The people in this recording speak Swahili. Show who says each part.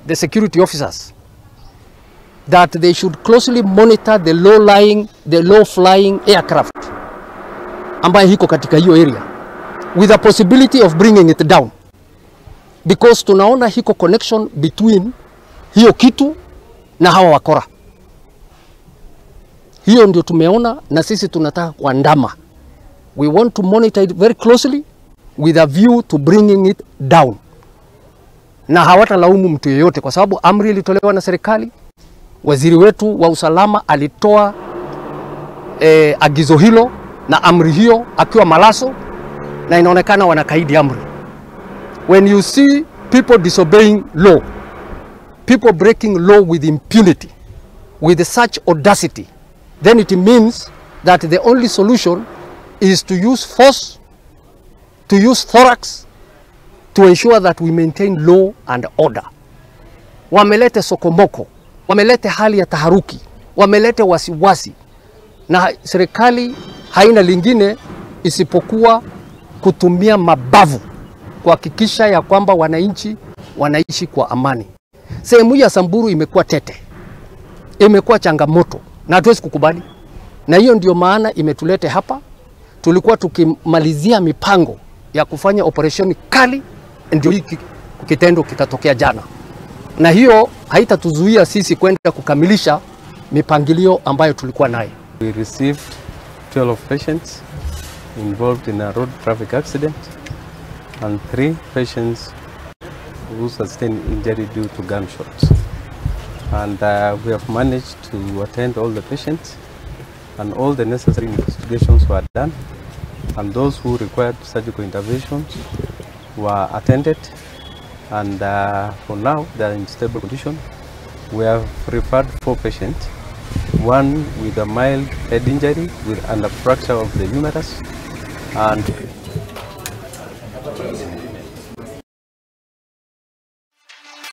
Speaker 1: The security officers that they should closely monitor the low-lying, the low-flying aircraft ambayo iko katika hiyo area with a possibility of bringing it down, because tunaona hiko connection between hiyo kitu na hawa wakora. Hiyo ndio tumeona na sisi tunataka kuandama. We want to monitor it very closely with a view to bringing it down. Na hawatalaumu mtu yeyote kwa sababu amri ilitolewa na serikali. Waziri wetu wa usalama alitoa agizo hilo na amri hiyo akiwa Malaso, na inaonekana wanakaidi amri. When you see people disobeying law, people breaking law with impunity, with such audacity, then it means that the only solution is to use force, to use thorax, to ensure that we maintain law and order. Wamelete sokomoko, wamelete hali ya taharuki, wamelete wasiwasi, na serikali haina lingine isipokuwa kutumia mabavu kuhakikisha ya kwamba wananchi wanaishi kwa amani. Sehemu ya Samburu imekuwa tete, imekuwa changamoto na hatuwezi kukubali. Na hiyo ndio maana imetulete hapa. Tulikuwa tukimalizia mipango ya kufanya operesheni kali, ndio hiki kitendo kikatokea jana. Na hiyo haitatuzuia sisi kwenda kukamilisha mipangilio ambayo tulikuwa nayo.
Speaker 2: We received 12 patients involved in a road traffic accident and 3 patients who sustained injury due to gunshots. And we have managed to attend all the patients and all the necessary investigations were done, and those who required surgical interventions were attended, and for now they are in stable condition. We have referred 4 patients, one with a mild head injury with and a fracture of the humerus, and